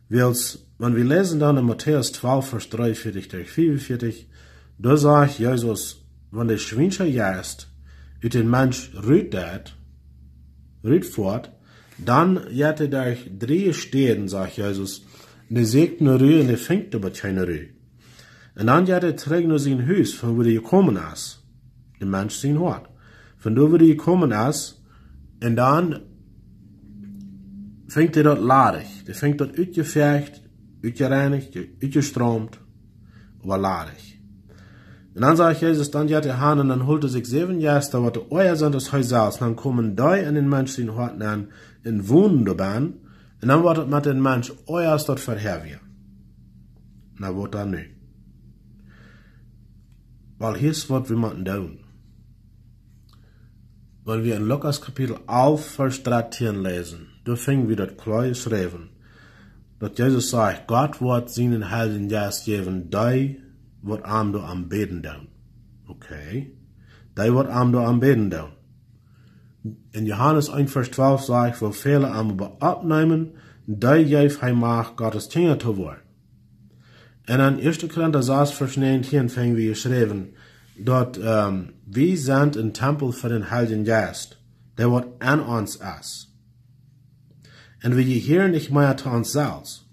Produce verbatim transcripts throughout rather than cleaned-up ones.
Wiels, wan wie läsen dan en Matäus twalf, Varsch dreeunvieetich derch fiefunvieetich, doa sajcht Jesus, wan de schwiensche Jeist ut dän Mensch rut deit, rut foat, dan jeit hee derch dree Städen, sajcht Jesus, un dee sieekjt no Ru un dee finjt oba kjeene Ru. Un dan jeit hee trigj no sien Hus, von wua hee jekomen es. De Mensch sien Hoat. Von doa wua hee jekomen es, un dan finjt hee daut ladich. Dee finjt daut utjefecht, utjereinicht, utjestroomt, oba ladich. Un dan sajcht Jesus, dan jeit hee han un dan holt hee sikj säwen Jeista, waut oaja sent aus hee selfst. Dan komen dee en dän Mensch sien Hoat nenn un wonen doabennen. Un dan woat et met dän Mensch oaja aus daut verhäa wia. Na, waut dan nu? Well, hia es waut wie motten doonen. Wan wie en Lukas Kapitel alf, Varsch dartieen läsen, doa finj wie daut kloa jeschräwen, daut Jesus sajcht, Gott woat sienen Heiljen Jeist jäwen, dee waut am doa aunbäden doonen. Okay. Dee waut am doa aunbäden doonen. En Johanes eent, Varsch twalf sajcht, woo väle am oba oppneemen, dee jeef hee Macht, Gottes Kjinja to woaren. Un en ieeschte Korinta sas, Varsch näajentieen finj wie jeschräwen, daut, ähm, wie sent een Tempel fa dän Heiljen Jeist, dee waut en ons es. Un wie jehieren nich mea to ons selfst.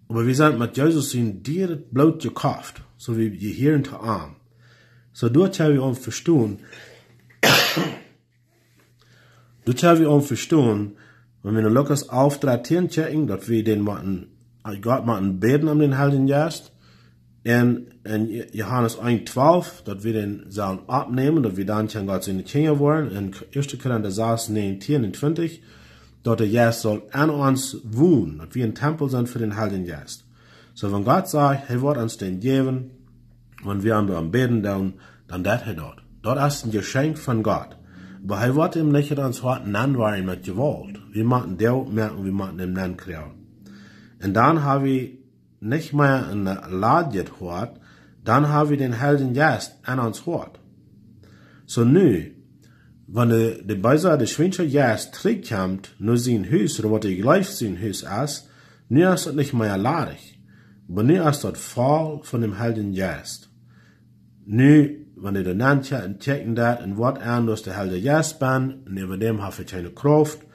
Oba wie sent met Jesus sien dieret Bloot jekoft, soo wie jehieren to am. Soo doa kjenn wie aun vestonen, doa kjenn wie aun vestonen, wan wie en Lukas alf dartieen kjikjen, daut wie dän motten, Gott motten bäden om dän Heiljen Jeist, un en Johanes eent twalf, daut wie dän sellen oppnämen, daut wie dan kjennen Gott siene Kjinja woaren, en ieeschte Korinta sas, näajentieen un twintich, daut de Jeist saul en ons wonen, daut wie een Tempel sent fa dän Heiljen Jeist. Soo, wan Gott sajcht, hee woat ons dän jäwen, wan wie am doa aunbäden doonen, dan deit hee daut. Daut es een Jeschenkj von Gott. Oba hee woat am nich en ons Hoat nenn woaren met Jewault. Wie motten dee moaken, wie motten am nenn kjrieen. Un dan ha wie nich mea een ladjet Hoat, dan ha wie dän Heiljen Jeist en ons Hoat. Soo nu, wan de, de beese, de schwiensche Jeist trigjkjemt no sien Hus, ooda waut hee jleeft sien Hus es, nu es daut nich mea ladich, oba nu es daut voll von däm Heiljen Jeist. Nu, wan hee doa nenn kje-, kjikjen deit un woat aundasch aus de Heilje Jeist bie, un äwa däm haft hee kjeene Krauft,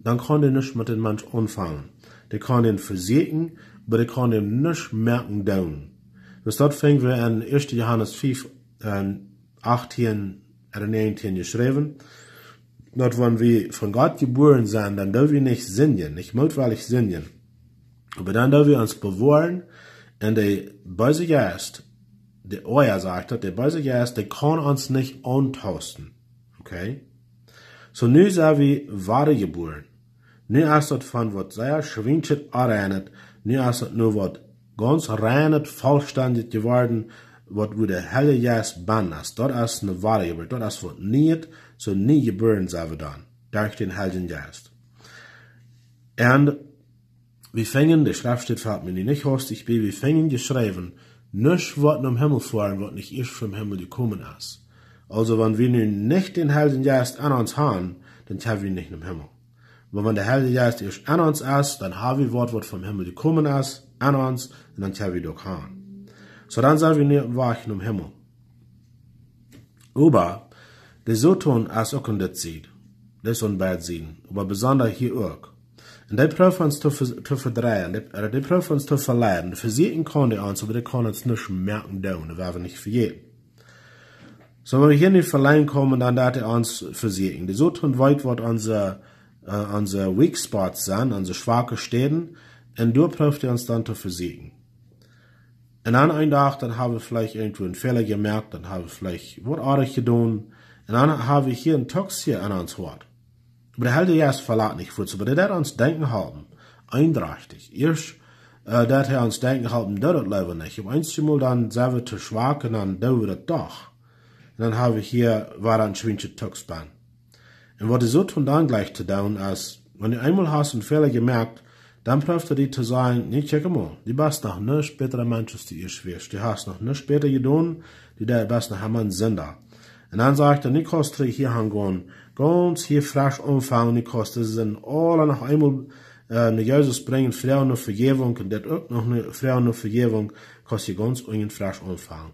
dan kaun hee nuscht met dän Mensch aunfangen. Dee kaun am vesieekjen, oba dee kaun am nuscht moaken doonen. Soo daut finj wie en ieeschte Johanes fief, äh, achtieen, äh, näajentieen jeschräwen, daut wan wie von Gott jebuaren sent, dan doo wie nich sindjen, nich mootwellich sindjen. Oba dan doo wie ons bewoaren un de beese Jeist, de Oaja sajcht daut, de beese Jeist, dee kaun ons nich auntausten. Okay? Soo nu sent wie wadajebuaren. Nu es daut von waut sea schwienschet, onreinet, nu es daut nu waut gaunz reinet, vollstendjet jeworden, waut wua de Heilje Jeist bennen es. Daut es eene Wadajeburt, daut es waut Nieet, soo nie jebuaren sent wie dan, derch dän Heiljen Jeist. Un wie finjen, de Schreft steit, felt mie nu nich hastich bie, wie finjen jeschräwen, nuscht woat nom Himmel foaren, waut nich ieescht vom Himmel jekomen es. Aulsoo, wan wie nu nich dän Heiljen Jeist en ons han, dan kjenn wie nich nom Himmel. Oba wan de Heilje Jeist ieescht en ons es, dan ha wie waut, waut vom Himmel jekomen es, en ons, un dan kjenn wie daut uk han. Soo dan sent wie nu oppem Wajch nom Himmel. Oba de Soton es uk aun dit Sied. Dee es aun beid Sieden, oba besonda hia uk. Un dee prooft ons to ve-, to vedreien, dee, äh, dee prooft ons to veleiden. Vesieekjen kaun dee ons, oba dee kaun ons nuscht moaken doonen, daut woa wie nich vejäten. Soo, wan wie hia nu veleiden komen, dan deit dee ons vesieekjen. De Soton weet waut onse, äh, onse weak spots sent, onse schwake Städen, un doa prooft hee ons dan to vesieekjen. Un dan een Dach, dan ha wie veleicht irjentwua een Fäla jemoakt, dan ha wie veleicht waut oajch jedonen. Un dan ha wie hia een Toks hia en ons Hoat. Oba de Heilje Jeist velat nich fuaz, oba dee deit ons denkjen halpen. Eendrachtich. Ieescht, äh, deit hee ons denkjen halpen, doo daut leewa nich. Opp eemol dan sent wie to schwak un dan doo wie daut doch. Un dan ha wie hia wada een schwienschet Toks bennen. Un waut de Soton dan jleicht to doonen es, wan du eemol hast een Fäla jemoakt, dan prooft hee die to sajen, nä, kjikj mol, du best noch nuscht bätra Mensch aus du ieescht wieescht. Du hast noch nuscht bäta jedonen, du best noch emma een Sinda. Un dan sajcht hee, nu kaust du hia hangonen, gaunz hia fresch aunfangen, nu kaust du dise Sind aula noch eemol, äh, no Jesus brinjen, froagen no Vejäwunk, un daut uk noch no, froagen no Vejäwunk, kaust du gaunz unjen fresch aunfangen.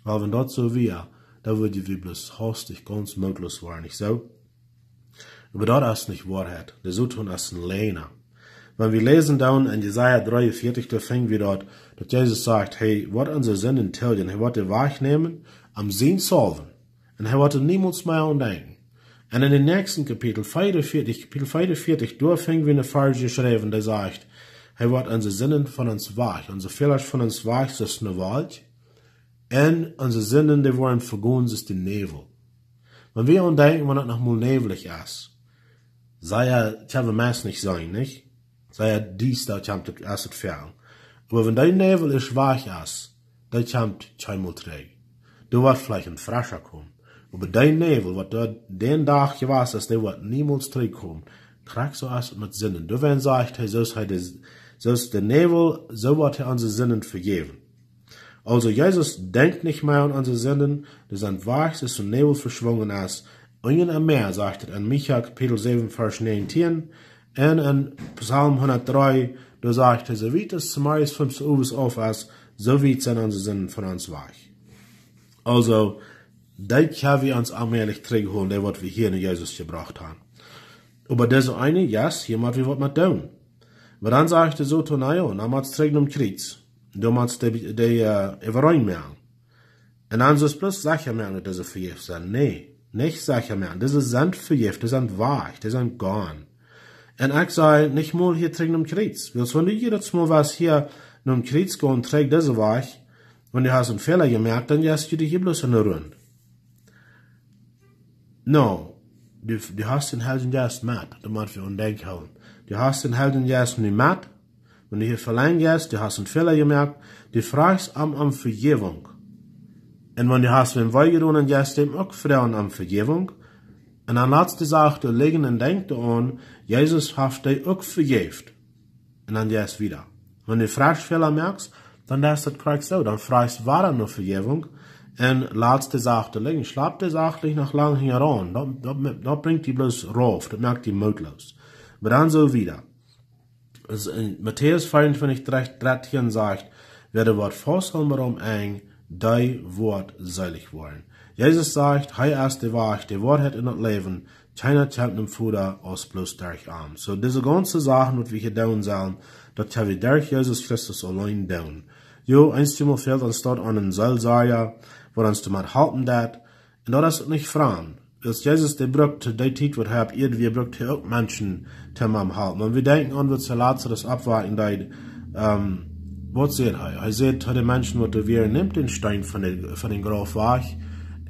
Oba wan daut soo wia, dan wudd wie bloos haustich gaunz mootloos woaren, nich soo? Oba daut es nich Woarheit. De Soton es een Läajna. Wan wie läsen dan en Jesaja dreeunvieetich, doa finj wie daut, daut Jesus sajcht, hee woat onse Sinden tiljen, hee woat dee wajchnämen, om sienetwillen. Un hee woat doa niemols mea aun denkjen. Un en dän näakjsten Kapitel veeaunvieetich, Kapitel veeaunvieetich, doa finj wie een Varsch jeschräwen, dee sajcht, hee woat onse Sinden von ons wajch, onse Fäla von ons wajch, soo aus eene Wolkj. Un onse Sinden, dee woaren vegonen soo aus de Näwel. Wan wie aun denkjen, wan et noch mol näwlich es, saul je, kjenn wie meist nich seenen, nich? Saul je diesta, kjemt et, es et fäl. Oba wan dee Näwel es wajch es, dee kjemt kjeenmol trigj. Doa woat veleicht een frescha komen. Oba dee Näwel, waut doa dän Dach jewast es, dee woat niemols trigjkomen. Krakjt soo es et met Sinden. Doawäajen sajcht hee, soo aus hee de, soo aus de Näwel, soo woat hee onse Sinden vejäwen. Aulsoo, Jesus denkjt nich mea aun onse Sinden, dee sent wajch, soo aus de Näwel veschwungen es. Un je mea, sajcht et en Micha Kapitel säwen, Varsch näajentieen, un en Psalm hundatdree, doa sajcht hee, soo wiet aus de Morjes vom Owent auf es, soo wiet sent onse Sinden von ons wajch. Aulsoo, dee kjenn wie ons aulmäajlich trigjholen, dee waut wie hia no Jesus jebrocht haben. Oba dise eene, yes, hia mott wie waut met doonen. Oba dan sajcht de Soton, na jo, dan mott trigj nom Kjriez. Du motst dee, dee, äh, äwareen moaken. Un dan soo bloos secha moaken, daut dise vejäft sent. Nä, nich secha moaken. Dise sent vejäft, dee sent wajch, dee sent gone. Un ekj saj, nich mol hia trigj nom Kjriez. Wiels wan du jiedatsmol west hia nom Kjriez gonen, trigj dise Wajch, wan du hast een Fäla jemoakt, dan jeist du die hia bloos enne Rund. No, du, du hast dän Heiljen Jeist met, daut mott wie aun denkjen hoolen. Du hast dän Heiljen Jeist nu met, wan du hia velenjd jeist, du hast een Fäla jemoakt, du frajchst am om Vejäwunk. Un wan du hast wäm wee jedonen, dan jeist du am uk froagen om Vejäwunk. Un dan latst de Sach doa lijen un denkjst doaraun, Jesus haft die uk vejäft. Un dan jeist wieda. Wan du fresch Fäla moakst, dan es daut krakjt soo. Dan frajchst wada no Vejäwunk un latst de Sach doa lijen. Schlapt de Sach nich noch lang hinjaraun. Daut, daut, daut brinjt die bloos rauf, daut moakt die mootloos. Oba dan soo wieda. Aus en Matäus veeauntwintich, dartieen sajcht, wäa doa woat faustholen bat aum Enj, dee woat seelich woaren. Jesus sajcht, hee es de Wajch, de Woarheit un daut Läwen, kjeena kjemt nom Voda aus bloos derch am. Soo, dise gaunze Sachen, waut wie hia doonen sellen, daut kjenn wie derch Jesus Christus auleen doonen. Jo, eenjemol fält ons doa aun een Seelsorja, waut ons doamet halpen deit. Un daut es uk nich framd. Wiels Jesus, dee brukt to dee Tiet, waut hee opp Ieed wia, brukt hee uk Menschen toom am halpen. Wan wie denkjen aun, waut see Lazarus oppwakjen deed, ähm, waut säd hee? Hee säd to de Menschen, waut doa wieren, nämt dän Steen von de, von dän Grauf wajch.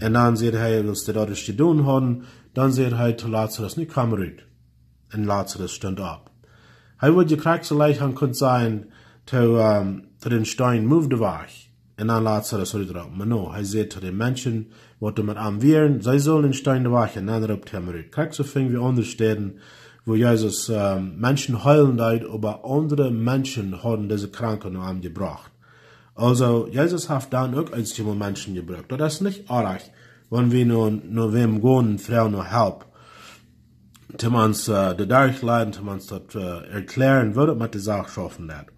Un dan säd hee, wiels dee daut ieescht jedonen hauden, dan säd hee to Lazarus, nu komm rut. Un Lazarus stunt opp. Hee wudd je krakjt soo leicht han kunt sajen to, ähm, to dän Steen, move dee wajch. Un dan Lazarus rutroopen. Oba no, hee säd to de Menschen, waut doa met am wieren, see sullen dän Steen wajch, un dan roopt hee am rut. Krakjt soo finj wie aundre Städen, wua Jesus, ähm, Menschen heelen deed, oba aundre Menschen hauden dise Kranke no am jebrocht. Aulsoo, Jesus haft dan uk eenjemol Menschen jebrukt. Daut es nich oajch, wan wie no, no wäm gonen, froagen no Help. Toom ons, äh, doa derchleiden, toom ons daut, äh, erkjlären, woo daut met de Sach schaufen deit.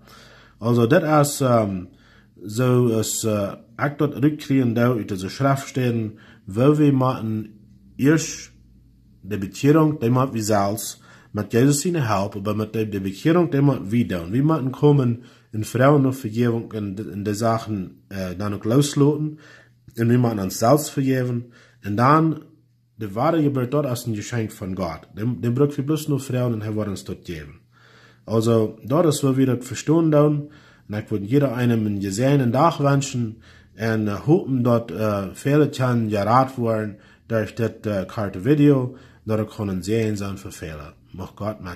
Aulsoo, daut es, ähm, soo aus, äh, ekj daut rutkjrieen doo ut dise Schreftstäden, woo wie motten ieescht de Bekjierunk, dee mott wie selfst, met Jesus siene Help, oba met de, de Bekjierunk, dee mott wie doonen. Wie motten komen un froagen no Vejäwunk un, un de Sachen, äh, dan uk loosloten. Un wie motten ons selfst vejäwen. Un dan de woare Jeburt, daut es een Jeschenkj von Gott. Dän, dän bruck wie bloos no froagen un hee woat ons daut jäwen. Aulsoo, daut es, woo wie daut vestonen doonen. Un ekj wudd jieda eenem een jesäajenden Dach wenschen. Un, äh, hopen, daut, äh, väle kjennen jerat woaren derch dit, äh, korte Video. Daut et kaun een Säajen sennen fa väle. Mucht Gott met